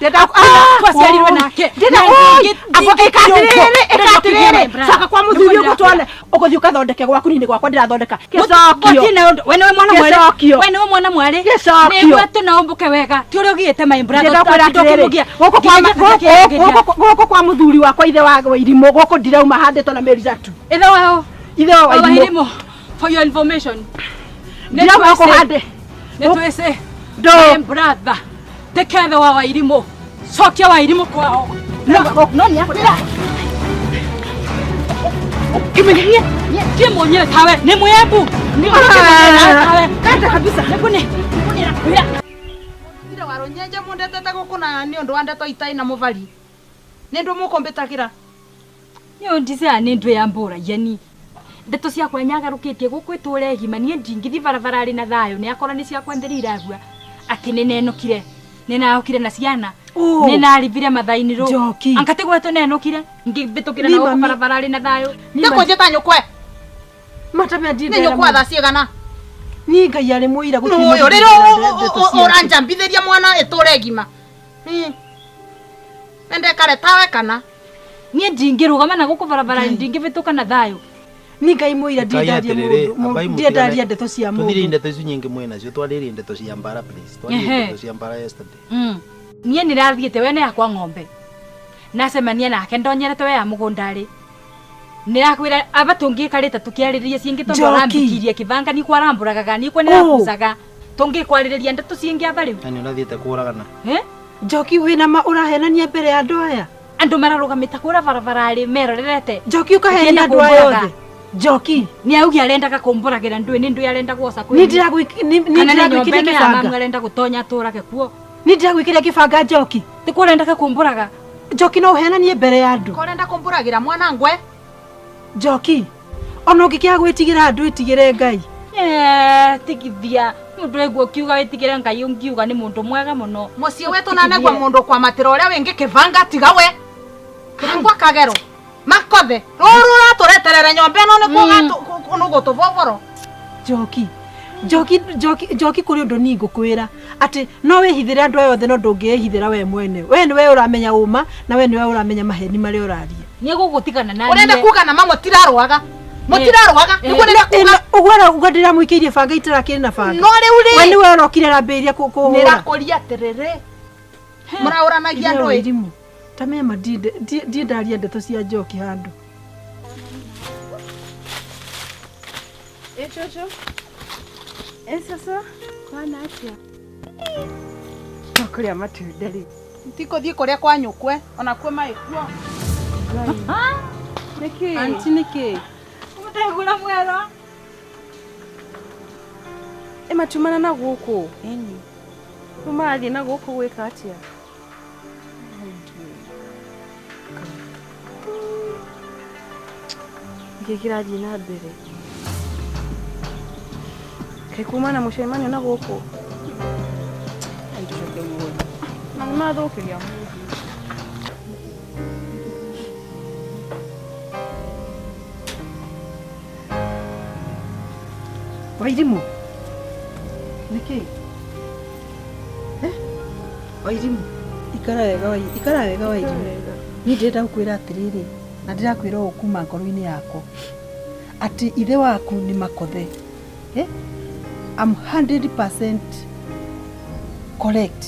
Twaciarirwe nake. Ndĩrenda Na amba ĩka atĩrĩrĩ, ĩka atĩrĩrĩ. Coka kwa mũthuri ũguo tuone. Ũgũthiĩ ũgathondeke gwaku ni gwakwa ndĩrathondeka. Gĩcokio. We nĩwe mwana mwarĩ. Gĩcokio. We nĩwe mwana mwarĩ. Gĩcokio. Nĩguo tu na ũmbũke wega. Ti ũrĩa ũgiĩte my brother. Ndĩrenda kwĩra atĩrĩrĩ, gũkũ kwa mũthuri wakwa ithe wa Irimũ, gũkũ ndirauma handĩtwo na mĩricatu. Ithe wao. Ithe wa Wa Irimũ. Irimũ. For your information. Ndirauma gũkũ hande. Nĩ twĩcĩ. Ndũ. My brother. Take care wa Irimũ. Cokia wa Irimũ kwao. No nĩ akwĩra. Kimenyerie. Tie mwenyewe tawe. Ni mwembu. Ni tawe. Kata kabisa. Nikune. Nikune nakwĩra. Ndire waronyenje mundetete guku na ni undu wa ndeto itai na muvari. Ni ndu mukumbitagira. Nĩ ndicea nĩ ndũ ya mbũra yani. Ndeto ciakwa nyagarũkĩtie gũkũ ĩtũre gima niĩ ndingĩthiĩ barabara rĩ na thayũ nĩ akora nĩ ciakwa ntheri iragua atĩ nĩ nenũkire nĩ naokire na ciana nĩ naribire mathainĩ rũ Njoki. anga gwetũ nenũkire ngĩmbĩtũkĩra Ni na gũkũ mami. barabara rĩ na thayũ. Ni kunjita nyukwe. Matame Ni nyukwa thaa cigana. Ni Ngai arĩ mũira gũtirĩ Nũyũ mũndũ rĩrĩ ndĩrenda ndeto ciake. ũranjambithĩria mwana ĩtũre gima. Nendekare tawe kana. Niĩ ndingĩrũgama na gũkũ barabara ndingĩbĩtũka na thayũ. Ni Ngai mũira Ngai ndindaria atĩrĩrĩ, mũndũ ambai ndindaria mũtigane- ndeto cia Tuthirie mũndũ. ndeto icio nyingĩ mwĩnacio twarĩrie ndeto cia mbara please. Twarĩrie Ehe. ndeto cia mbara yesterday. Niĩ nĩrathiĩte wene yakwa ng'ombe nacemania nake ndonyerete we ya mũgũnda rĩ nĩrakwĩra aba tũngĩkarĩte tũkĩarĩrĩria ciĩngĩ tondũ Njoki. arambikirie kĩbanga nikwo arambũragaga nikwo nĩrakucaga tũngĩkwarĩrĩria ndeto ciĩngĩ aba rĩu. Yani ũrathiĩte kũragana. Eh? Njoki wĩna ma ũrahenania mbere ya andũ aya. Andũ mararũgamĩte kũra barabara rĩ merorerete. Njoki ũkahenia Ũkĩenda andũ aya kũmbũraga. othe. Njoki. Nĩ augi arendaga kũmbũragĩra ndũĩ nĩ ndũĩ arenda gwoca kwĩ Ni niĩ. ndĩragwĩkĩria Kana nĩ nyũmba ĩno ya kĩbanga. mamu arenda gũtonya atũrage kuo. Ni ndĩragwĩkĩria kĩbanga Njoki. Tikuo arendaga kũmbũraga. Njoki no ũhenanie mbere ya andũ. Korenda kumbũragĩra mwana ngwe. Njoki. Ona ũngĩkĩaga gwĩtigĩra andũ ĩtigĩre Ngai. Tigithia mũndũ aigua ũkiuga wĩtigĩre Ngai ũngiuga nĩ mũndũ mwega mũno. Mũciĩ wetũ nanegua mũndũ kwamatĩra ũrĩa wĩngĩ kĩbanga tiga we. Kĩrangwa kagero. Makothe. Rũrũ ũratũreterere nyomba ĩno nĩkuo nũgũtũboboro. Njoki. Njoki Njoki Njoki kũrĩ ũndũ niĩ ngũkwĩra atĩ no wĩhithĩre andũ aya othe no ndũngĩĩhithĩra we mwene. We nĩwe ũramenya ũma na we nĩwe ũramenya maheni marĩa ũraria. Nĩ gũgũtigana na Ũrenda niĩ. kuga na ma mũtirarũaga. Mũtirarũaga. Nĩguo ndĩrenda kuga. Ũguo arauga ndĩramũikĩirie banga itarakĩrĩ na banga. No rĩu rĩ. We nĩwe ũrokire arambĩrĩria kũhũra. Nĩrakũria atĩrĩrĩ. Mũraũranagia Ithe wa ndũĩ. Irimũ. Ta mema ndindaria ndeto cia Njoki handũ. Ĩ cũcũ. Ĩ cũcũ. Kwana atĩa? Tũkũrĩa matunda rĩu. Tikũthiĩ kũrĩa kwa nyũkwe ona kuo maĩ kuo. Nĩkĩ? Anti nĩkĩ? Mũtegũra mwero. Ĩ matumana na gũkũ? Ĩni. Rĩu marathiĩ na gũkũ gwĩka atĩa? Nĩkĩ kĩrathiĩ na mbere? Kaĩ kuma na mũcemanio na gũkũ. Nĩtũcoke guothe. Na nĩmathũkĩria mũndũ. Wairimu nĩkĩ Eh? Wairimu ikara wega ikara wega Wairimu niĩ ndĩrenda gũkwĩra atĩrĩrĩ na ndĩrakwĩra ũũ kuma ngoro-inĩ yakwa atĩ ithe waku nĩ makothe eh? I'm 100% correct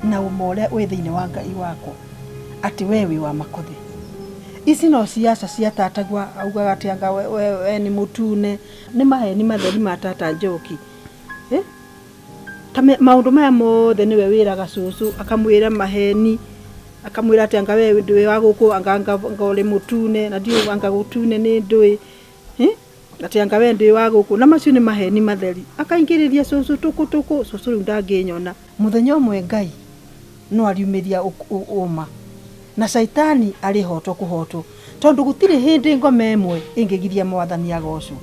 na ũma ũrĩa wĩ thĩinĩ wa Ngai wakwa atĩ we wĩ wa makothe ici no ciaca cia tatagua augaga atĩ anga we, we, we nĩ mũtune nĩ maheni matheri ma tata Njoki eh? Ta maũndũ maya mothe nĩwe wĩraga cũcũ akamwĩra maheni akamwĩra atĩ anga we ndũĩ wa gũkũ anga anga anga ũrĩ mũtune na ndiũĩ anga gũtune nĩ ndũĩ eh? Atĩ anga we ndũĩ wa gũkũ na macio nĩ maheni matheri akaingĩrĩria cũcũ tũkũ tũkũ cũcũ rĩu ndangĩnyona mũthenya ũmwe Ngai no ariumĩria ũma na caitani arĩhotwo kũhotwo tondũ gũtirĩ hĩndĩ ngoma ĩmwe ĩngĩgiria mwathani agocwo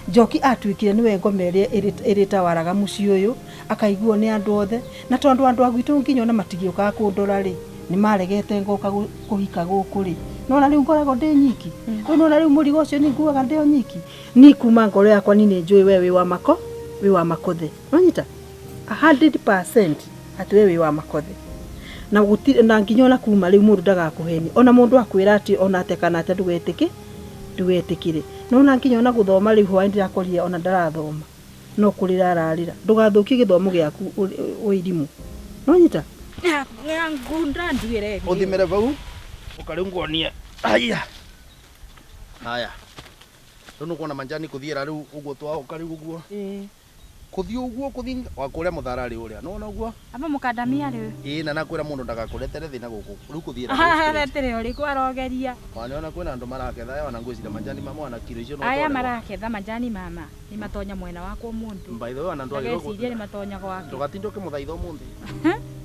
Njoki atuĩkire nĩwe ngoma ĩrĩa ĩrĩtawaraga mũciĩ ũyũ akaiguo nĩ andũ othe na tondũ andũ a gwitũ nginya ona matigĩũkaga kũndora rĩ nĩ maregete ngoka kũhika gũkũ rĩ nona rĩu ngoragwo ndĩ nyiki rĩu nona rĩu mũrigo ũcio nĩ nguaga ndĩ o nyiki ni kuma ngoro yakwa ni nĩ njũĩ we wĩ wa mako wĩ wa makothe nonyita 100% atĩ we wĩ wa makothe na gũtirĩ na nginya ona kuma rĩu mũndũ ndagakũheni ona mũndũ akwĩra atĩ ona atĩa kana atĩa ndũgetĩkĩ ndũgetĩkĩre nona nginya ona gũthoma rĩu hwaĩ ndĩrakorire ona ndarathoma no kũrĩra ararĩra ndũgathũkie gĩthomo gĩaku ũirimũ nonyita Ngunda nduire. Uthimire vau uka riu nguonie haya haya riu nukuona manjani kuthiira riu uguo twaoka riu uguo kuthii uguo kuthii wa kuria mutharari uria nona uguo Ama mukandamia riu. ii na nakwira mundu ndagakuretere thina guku riu kuthiira Aretere uriku arogeria. waniona kwina andu maraketha ona ngwicira manjani mamwe ona kiro icio no Aya maraketha manjani mama ni matonya mwena wakwa mundu. By the way ona ndwagirwo Ndageciria ni matonya gwake. ndugatinde ukimuthaitha umuthi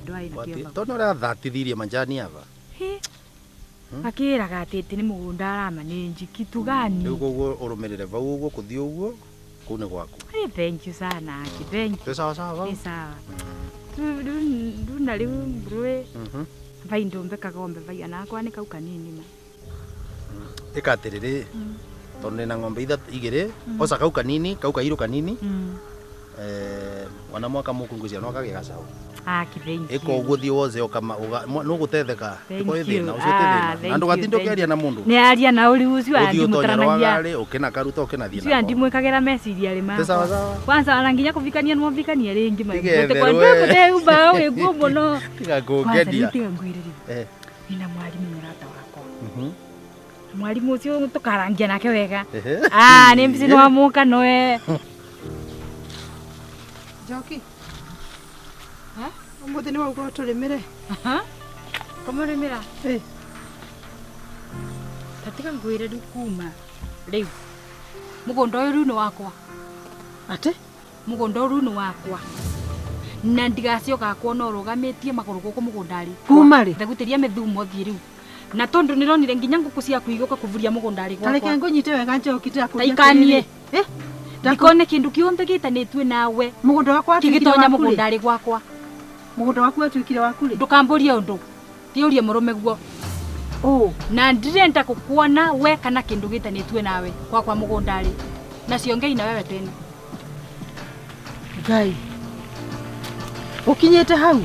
Ndwai na kĩongo. tondu uria thatithirie manjani aba Akĩraga atĩ atĩ nĩ mũgũnda arama nĩ njiki tugani. riu koguo urumirire vau uguo kuthii uguo kuu ni gwaku. Hey, thank you sana Aki, thank you. Nĩ sawa sawa vau Nĩ sawa. Rĩu na rĩu mbrwe vai ndũmbe kagombe vai anakwa nĩ kau kanini ma. Ika atiriri tondu nina ng'ombe igiri oca kau kanini kau kairũ kanini wana mwaka mũkũ ngwĩciria no kagĩa gacaũ. Aki, thank you. Ĩka ũguo thiĩ wothe ũkama nũgũtetheka Thank tiko ĩ thĩna you. ũcio ti Ah, thĩna na thank you, ndũgatinde thank ũkĩaria na mũndũ Nĩ aria na ũrĩ ũcio ũthiĩ andi ũtonye mũtaranagia. rwagarĩ ũkĩna karuta ũkĩnathiĩ Ũcio andi mwĩkagĩra meciria rĩ Nĩ sawa makwa. sawa Kwanza ona nginya kũvikania nĩmũvikania rĩngĩ ma. Tigetherwe. Mũtĩ mbao wĩguo mũno. tiga Kwanza kũngeria rĩu tiga ngwĩre rĩu. Nina mwarimu mũrata wakwa. Mwarimu ũcio tũkarangia nake wega. Ah, nĩ mbici nĩwamũka noe. Njoki ũmũthĩ nĩ wauga ũtũrĩmĩre Kũmũrĩmĩra tatiga ngwĩre rĩu kuma rĩu mũgũnda ũyũ rĩu nĩ wakwa. Atĩ mũgũnda ũyũ rĩu nĩ wakwa na ndigacioka kuona ũrũgamĩtie magũrũ gũkũ mũgũnda rĩ Kuma rĩ? Ndagutĩria mĩthumo thiĩ rĩu na tondũ nĩronire nginya ngũkũ ciaku igũka kũburia mũgũnda rĩ Ta reke gwakwa ngũnyite wega Njoki ndĩrakũria Taikanie. atĩrĩrĩ. Ndikone kĩndũ kĩothe gĩtanĩtue nawe Mũgũnda wakwa watuĩkire kĩgĩtonya waku rĩ? mũgũnda rĩ gwakwa. Mũgũnda waku watuĩkire waku rĩ? Ndũkambũrie ũndũ tiũrie mũrũme guo na ndirenda gũkuona we kana kĩndũ gĩtanĩtue nawe gwakwa mũgũnda rĩ na ciongei na wewe tena. Ngai ũkinyĩte hau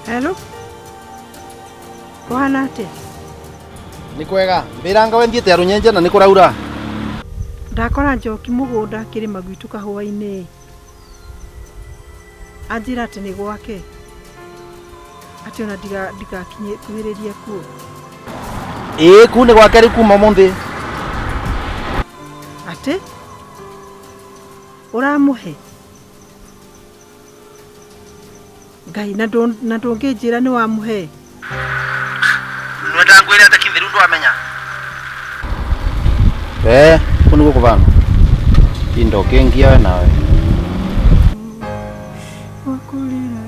Hello Kũhana atĩa? Nĩ kwega mbĩranga we thiĩte Arũnyenje na nĩ kũraura. Ndakora Njoki mũgũnda akĩrĩma gwitũ kahũa-inĩ anjĩra atĩ nĩ gwake atĩ ona ndigakuhĩrĩrie kuo. Ĩĩ kuu nĩ gwake rĩu kuma ũmũthĩ. Atĩ ũramũhe Ngai na ndũngĩnjĩra nĩ wamũhe. Nwenda ngwĩre atĩ kithiru ndwamenya. Kuu nĩguo kũbana indo kĩngia we nawe. Wakũrĩra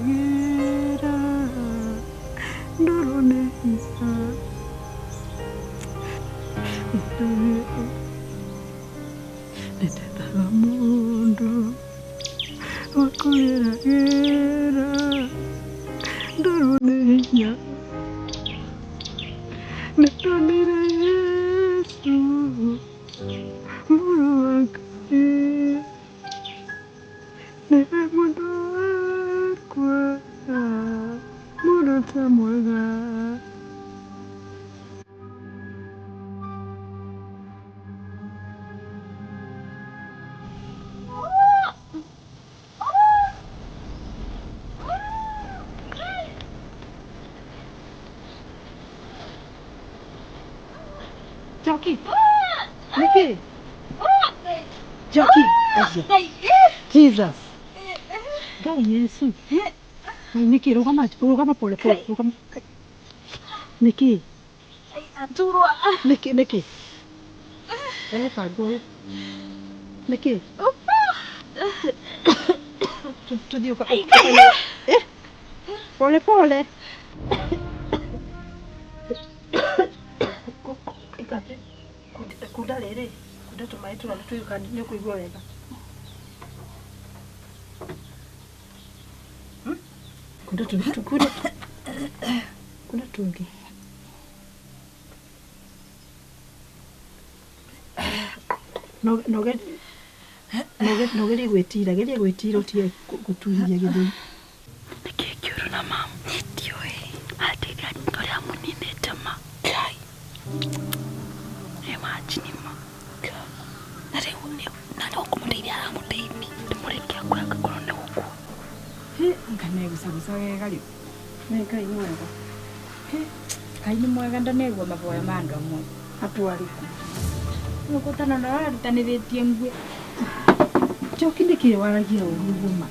Ndĩkũrĩragĩra ndorwo nĩ hinya nĩndonire Yesu mũrũ wa Ngai nĩwe mũndũ wakwa mũrata mwega. Njoki. Nĩkĩ? Njoki. Aya. Jesus. Ngai Yesu. Ngai nĩkĩ? Rũgama rũgama pole pole. Rũgama. Nĩkĩ? Nĩkĩ nĩkĩ? Rehe bangũ ũyũ. Nĩkĩ? Tũthiĩ ũka. Eh? Pole pole. Ikate. Kunda rĩrĩ. Kunda tũmaĩ tũrĩa tũiguka nĩ ũkũigua wega. Kunda tũngĩ. Kunda. Kunda tũngĩ. No no no gerie gwĩtira geria gwĩtira ũtige gũtuhia gĩthũri. Nĩkĩ kĩũru na mamu? Ndiũĩ. Atiga ũrĩa mũninĩte ma. Ngai. Imagine ma. Na rĩu na nĩ ũkũmũteithia aramũteithia. Ndĩmũrĩkia akue angĩkorwo nĩ gũkua. Nganegucaguca wega rĩu. Nĩ Ngai mwega. Ngai nĩ mwega ndanegua maboya ma andũ amwe. Atwarĩku. Gũkũtana na arutanĩrĩtie ngue. Njoki nĩkĩ waragia ũru ũguo ma?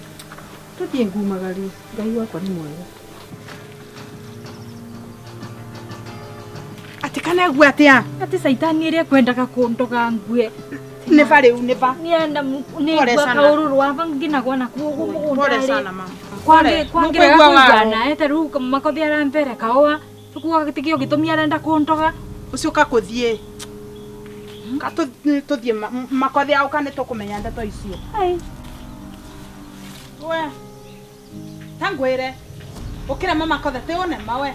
Tũthiĩ ngumagarie. Ngai wakwa nĩ mwega. Atĩ kana egue atĩa? Atĩ caitani ĩrĩa kwendaga kũndoga ngue. Nĩ ba rĩu nĩ ba. Nienda Pole nĩigua sana. kaũrũrũ wava nginagwa nakuo ũguo mũgũnda Pole rĩ. sana mama. Kwangi kwangirega Nũkũigua waro. kũiguana ete rĩu makothi arambere kaũa tukuga gĩtikio gĩtũmi arenda kũndoga. Ũcio ka kũthiĩ. Ka tũthiĩ makothi auka nĩ tũkũmenya ndeto icio. Ai. We. Ta ngwĩre. Ũkĩrema makothe tĩ ũnema we.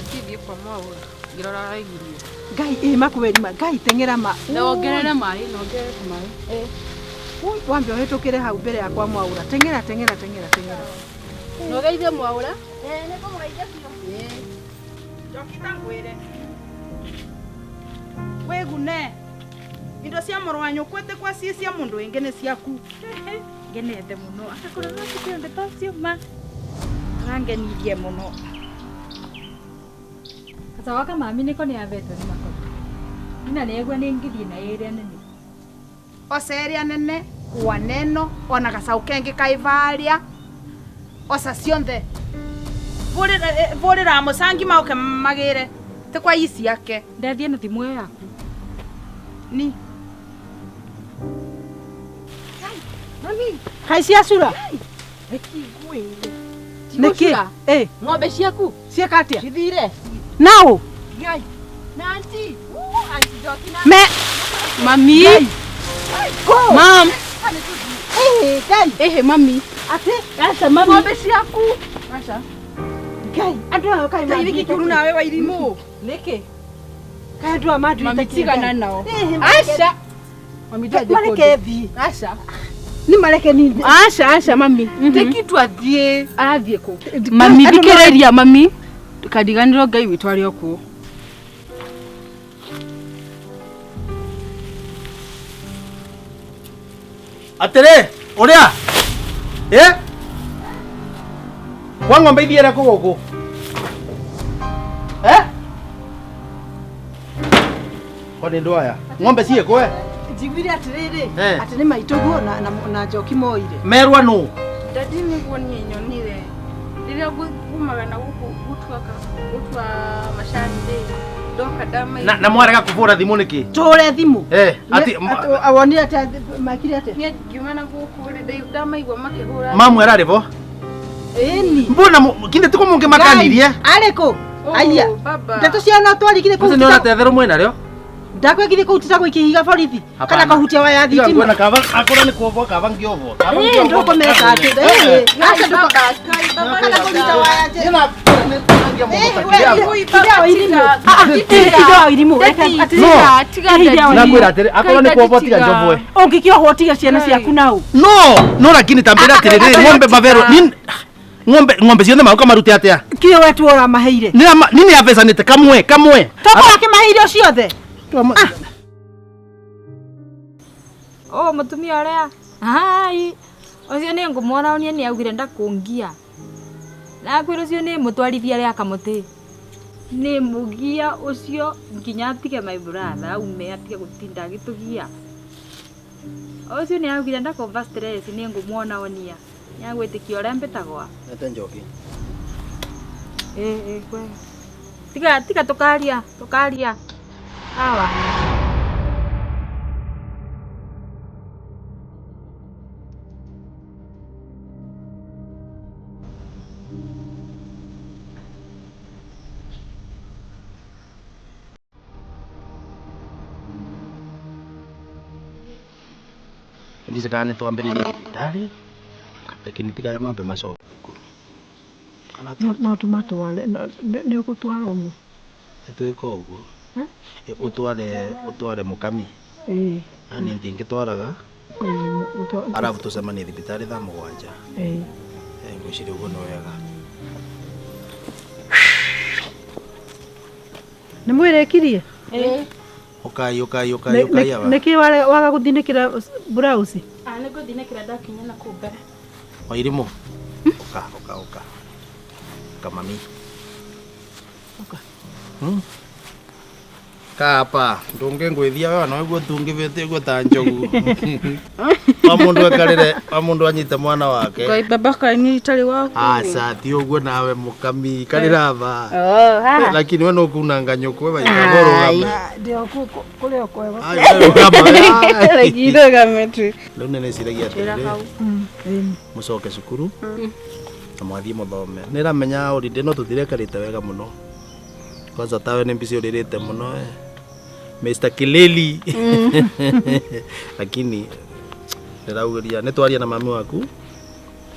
Ndithiĩ kwa Mwaũra ngĩrora araigurio. Ngai ĩ makweri ma Ngai teng'era ma. Na wongerere maĩ, na wongerere maĩ. Ui, wambe ũhĩtũkĩre hau mbere ya kwa Mwaũra. Teng'era teng'era teng'era teng'era. Na ũgeithie Mwaũra. Njoki ta ngwĩre. Wĩgune. Indo cia mũrũ wa nyũkwa ĩtĩ kwa ciĩ cia mũndũ wĩngĩ nĩ ciaku. Ngenete mũno. Akakorwo no tukio ndeto ũcio ma. Arangenirie mũno. Gacaũ gaka mami nĩko nĩ avetwo nĩ makothi. Nina nĩegua nĩ ngithiĩ na ĩrĩa nene. Oca ĩrĩa nene, kua neno, ona gacaũ kengĩ kaĩ varia. Oca cionthe. Vũrĩra mũcangi maũke magĩre. Ti kwa i ciake. Ndathiĩ na thimũ ĩyo yaku. Ni. Kai cia cura? Nĩkĩ? Ĩ, Ng'ombe ciaku cieka atĩa? cithire. Nao? Ngai. Na auntie. Auntie Njoki na Me. Mami. Go. Mam. Ĩ, Ngai. Ehe mami. Atĩ? Aca mami. Ng'ombe ciaku. Aca. Ngai, andũ aya kaĩ Ngai nĩkĩ kĩũru nawe wa irimũ? Nĩkĩ? Kaĩ andũ aya manduĩte Mami kĩ, tigana Ngai? nao. Ĩhĩ, mareke- Aca. Mami ndathiĩ Mareke kũndũ. thiĩ. Aca. Nĩ mareke ni. Aca aca mami. Ti kitu athiĩ. Arathiĩ kũ? Mami Andũ thikĩrĩria mami. Ndũkariganĩrwo Ngai witũ arĩ o kuo. Atĩrĩ, ũrĩa? Ĩ? Kwa ng'ombe ithiĩre kũ gũkũ? Eh? Kwa nĩ ndũ aya? Ng'ombe ciĩ kũ we? Njiguire atĩrĩrĩ, Eh. atĩ nĩ maitũguo na na na Njoki moire. Merwa nũ? Dadi nĩguo niĩ nyonire rĩrĩa ngumaga na gũkũ gũtua gũtua macani rĩ ndoka ndamaigua. Na na mwarega kũbũra thimũ nĩkĩ? Tũre thimũ. Eh, atĩ Wonire atĩa makire atĩa? Niĩ ngiuma na gũkũ rĩ ndamaigua makĩhũra mamu ararĩ bo? Ĩni. Mbona kinde tiko mũngĩmakanirie? Arĩ kũ? Oh, Aya. baba. Ndeto cia no twarigire kũu. Ũcio nĩ ũratetherwo mwĩna rĩo? Ndakwĩgithia kũu tita gũikia ihiga borithi kana kahutia waya Tiga thitima. kuona kaba akora nĩ kuovo kaba ngĩovo. Kaba Ĩĩ, ngĩovo. ndũkũmeka atĩ ĩĩ, aca kana kũnyita waya nje. Nakwĩra atĩrĩ akorwo nĩ kuovo tiga njovwe. Ũngĩkĩohwo tiga ciana ciaku nau. No, no lakini tambĩra atĩrĩrĩ ng'ombe mavero nini ng'ombe ng'ombe ciothe maũka marute atĩa? Kĩo we tu ũramaheire. Nini avecanĩte kamwe kamwe. Toko akĩmaheire ciothe. Oh, mutumia uria. Hai. Ucio ni ngumuona unie ni augire ndakungia. Na kwira ucio ni mutwarithia aria kamuti. Ni mugia ucio nginya atige my brother aume atige gutinda agitugia. Ucio ni augire ndakumva stress ni ngumuona onia. Ni agwitikia uria mbitagwa. Ete njoki. Eh eh kwe. Tiga tiga tukaria, tukaria. Awa. Ndice kana nĩtwambĩrĩrie thibitarĩ lakini tiga mambe macoke thukuru. No tũmatware nĩ ũgũtwara ũmwe. Nĩtwĩka ũguo. Ũtware ũtware mũkami. Ĩĩ. Na niĩ ndingĩtwaraga. Arabu tũcemanie thibitarĩ thaa mũgwanja. Ĩĩ. Ngwĩciria ũguo nĩ wega. Nĩ mwĩrĩkirie? Ũkai ũkai ũkai ũkai aba. Nĩkĩ waga gũthinĩkĩra burauci? Ah, nĩ ngũthinĩkĩra ndakinya na kũu mbere. Wairimũ. Ũka ũka ũka. Ũka mami. Ũka. Kapa ndũngĩngũithia we ona ũguo tungĩbĩte ũguo ta njogu. Wa mũndũ ekarĩre wa mũndũ anyite mwana wake. Ngai baba kaĩ niĩ itarĩ waku. Aca ti ũguo nawe mũkami ikarĩra aba. Oh, haha. Lakini we nũkunanga nyũkwe waikara ũrũgame. Ndĩ kũrĩa kwega. Ai, we rũgama we. Reke irũgame tu. Rĩu nĩ nĩciragia atĩrĩrĩ mũcoke cukuru na mwathiĩ mũthome. Nĩramenya holiday no tũtirekarĩte wega mũno. Kwanza tawe nĩ mbici ũrĩrĩte mũno eh. Mr. Kileli. Lakini ndĩraugĩria nĩ twaria na mami waku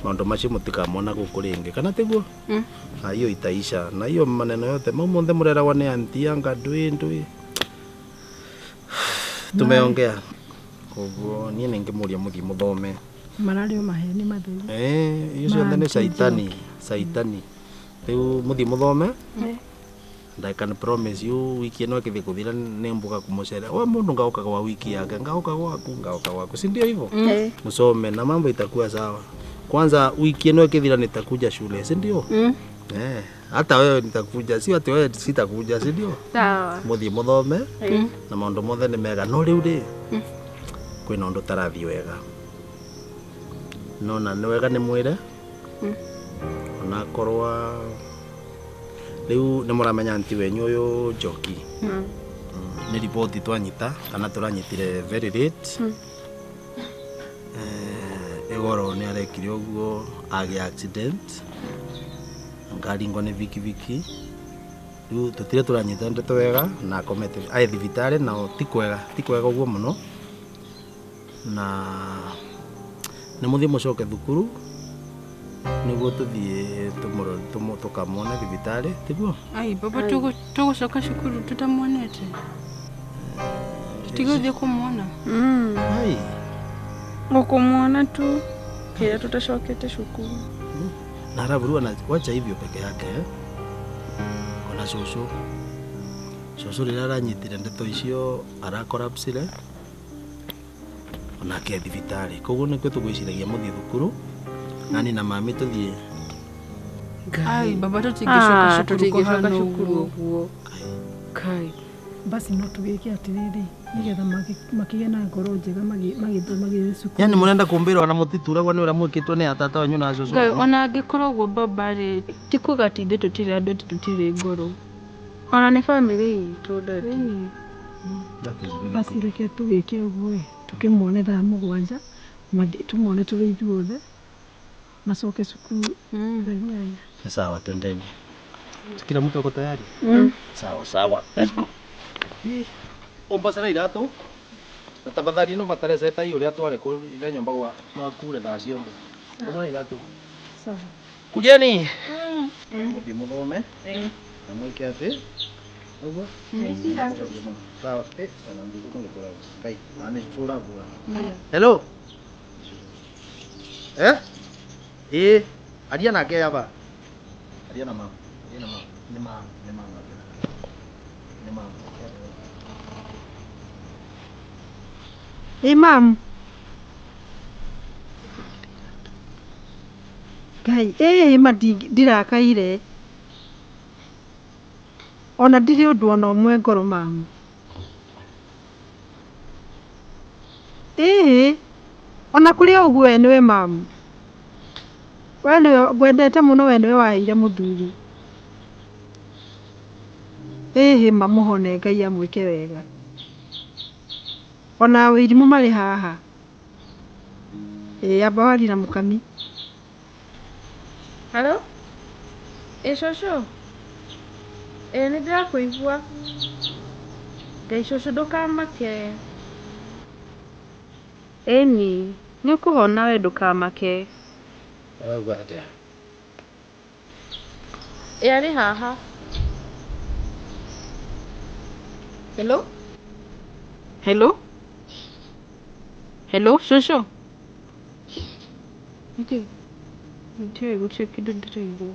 maũndũ macio mũtikamona gũkũ rĩngĩ kana tiguo? Na hiyo itaisha na hiyo maneno yote mau monthe mũreragwo nĩ anti anga ndui ndui tumeongea koguo niĩ nĩngĩmũria mũthiĩ mũthome. Mararĩ o maheni matheri. Eh, icio ciothe nĩ caitani caitani rĩu mũthiĩ mũthome. And I can promise you wiki ĩno ĩkĩthiĩ kũthira nĩ mbuga kũmũcera we mũndũ ngaũka gwa wiki yake ngaũka gwaku ngaũka gwaku si ndio hivyo? Msome na mambo itakuwa sawa. Kwanza wiki ĩno ĩkĩthira nitakuja shule si ndio? Eh, hata wewe nitakuja sio ati wewe sitakuja si ndio? Sawa. Mũthiĩ mũthome na maũndũ mothe nĩ mega no rĩu rĩ kwĩna ũndũ ũtarathiĩ wega nona nĩ wega nĩ mwĩre onakorwa rĩu nĩ mũramenya anti wenyu ũyũ Njoki. Nĩ riboti twanyita kana tũranyitire very late. Igoro nĩ arekire ũguo agĩa accident ngaringwo nĩ bikibiki rĩu tũtire tũranyita ndeto wega na akomete aĩ thibitarĩ na ti kwega ti kwega ũguo mũno na nĩ mũthiĩ mũcoke thukuru nĩguo tũthiĩ tũkamwone thibitarĩ tiguo? Ai baba tũgũcoka cukuru tũtamuonete. Tũtigũthiĩ kũmuona. Ai. Ngũkũmuona tu kĩrĩa tũtacokete cukuru. Na arabu ana wacha hivyo peke yake eh? Ona cũcũ cũcũ rĩrĩa aranyitire ndeto icio arakorapsire onake thibitarĩ koguo nĩkĩo tũgwĩciragia mũthiĩ thukuru nani na mami tũthiĩ. Ai baba tũtingĩcoka cukuru kũhana ũguo. Kai. Basi no tũgĩke atĩrĩrĩ nĩgetha makĩgĩe na ngoro njega magĩthoma cukuru. Yani mũrenda kũmbĩra ona mũtituragwo nĩ ũrĩa mwĩkĩtwo nĩ atata wanyu na cũcũ. Ngai ona angĩkorwo ũguo baba rĩ ti kuga atĩ ithuĩ tũtirĩ andũ atĩ tũtirĩ ngoro. Ona nĩ bamĩrĩ itũ daddy. Basi reke tũgĩke ũguo ĩ tũkĩmuone thaa mũgwanja tũmuone tũrĩ ithuothe macoke cukuru thaa inyanya. Sawa twendeni. Kila mtu ako tayari? Sawa sawa. Let's go. Umbacere iratu na tafadhali no batarece tai uria tware ku ile nyumba gwa makure thaa ciothe. Umbacere iratu. Sawa. Kujeni. Muthie muthome. Na mwike ati. Uguo. Sawa. Eh, ona ndugu ngikora. Ngai, na nĩ tũrabura. Hello. Eh? Ĩ, aria nake yaba. Aria na mama. Aria na mama. Nĩ mama, nĩ mama. Nĩ mama. Ĩ mam. Ngai, ĩ ma ndirakaire. Ona ndirĩ ũndũ ona ũmwe ngoro mamu. Ĩhĩ, ona kũrĩ o ũguo we nĩwe mamu. We nĩwe ngwendete mũno, we nĩwe waheire mũthuri. Ĩhĩ mamũhone Ngai amwĩke wega. Ona wĩirimũ marĩ haha. Ĩ amba warie na mũkami. Hello? Ĩ cũcũ? Ĩ nĩ ndĩrakũigua. Ngai cũcũ ndũkamake. Ĩni, nĩ ũkũhona we ndũkamake. Ũrauga atĩa? Ĩ arĩ haha. Hello? Hello? Hello, cũcũ? Nĩkĩ? Ndiũĩ gũtirĩ kĩndũ ndĩraigua.